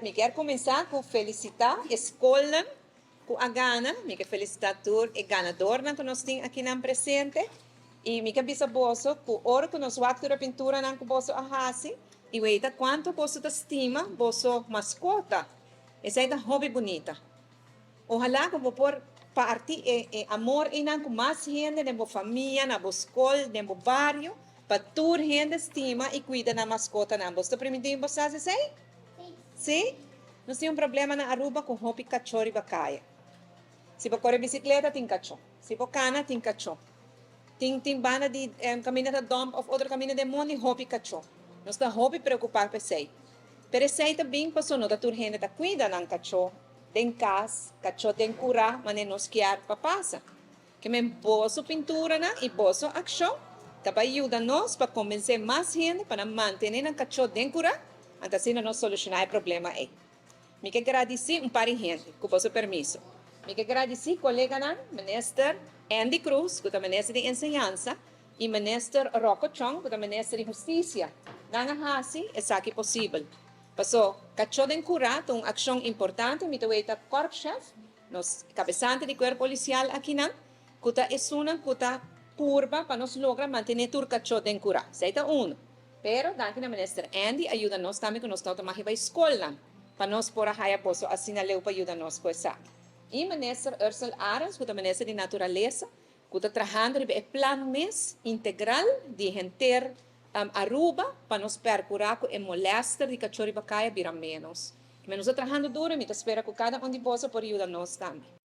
Mi kier cuminsa cu felicita e scolnan cu a gana. Mi kier felicita tur e ganadornan cu nos tin akinan presente. Y mi kier bisa boso cu ora cu nos wak tur e pinturanan cu boso a haci y weta cuanto boso ta stima boso mascota, esey ta hopi bunita. Ohala cu bo por parti e e amor eynan cu mas hende den bo famia, na bo scol, den bo bario, pa tur hende stima y cuida nan mascotanan. Boso ta primintí bo sa esey? Sí? Nos tin un problema na Aruba cu hopi cacho riba caya. Si bo core bicicleta tin cacho. Si bo cana tin cacho. Tin tin banda di caminda ta dump of otro caminda den mondi hopi cacho. Nos ta hopi preocupa pa esey. Pero esey ta bin paso no ta tur hende ta cuida nan cacho den cas, cacho den cura manera nos kier pa pasa. Ke men boso pinturanan y boso accion ta bay yuda nos pa convence mas hende pa nan mantene nan cacho den cura, anto asina nos soluciona e problema ey. Mi ke gradici un par di hende, cu boso permiso. Mi ke gradici coleganan Minister Endy Croes, cu ta Minister di Enseñansa, y Minister Rocco Tjon, cu ta Minister di Husticia. Nan a haci esaki posibel. Paso, cacho den cura ta un accion importante, mi ta weta Korpschef, nos cabesante di Cuerpo Policial akinan, cu ta esunnan cu ta purba pa nos logra mantene tur cacho den cura. Esey ta uno. Pero danki na Minister Endy a yuda nos tambe cu nos ta automagi bay scolnan pa nos por a haya boso asina leu pa yuda nos cu esaki. Y Minister Ursell Arends cu ta Minister di Naturalesa cu ta trahando riba e plan mes integral di henter Aruba pa nos percura cu e molester di cacho riba caya bira menos. Nos ta trahando duro y mi ta spera cu cada un di boso por yuda nos tambe.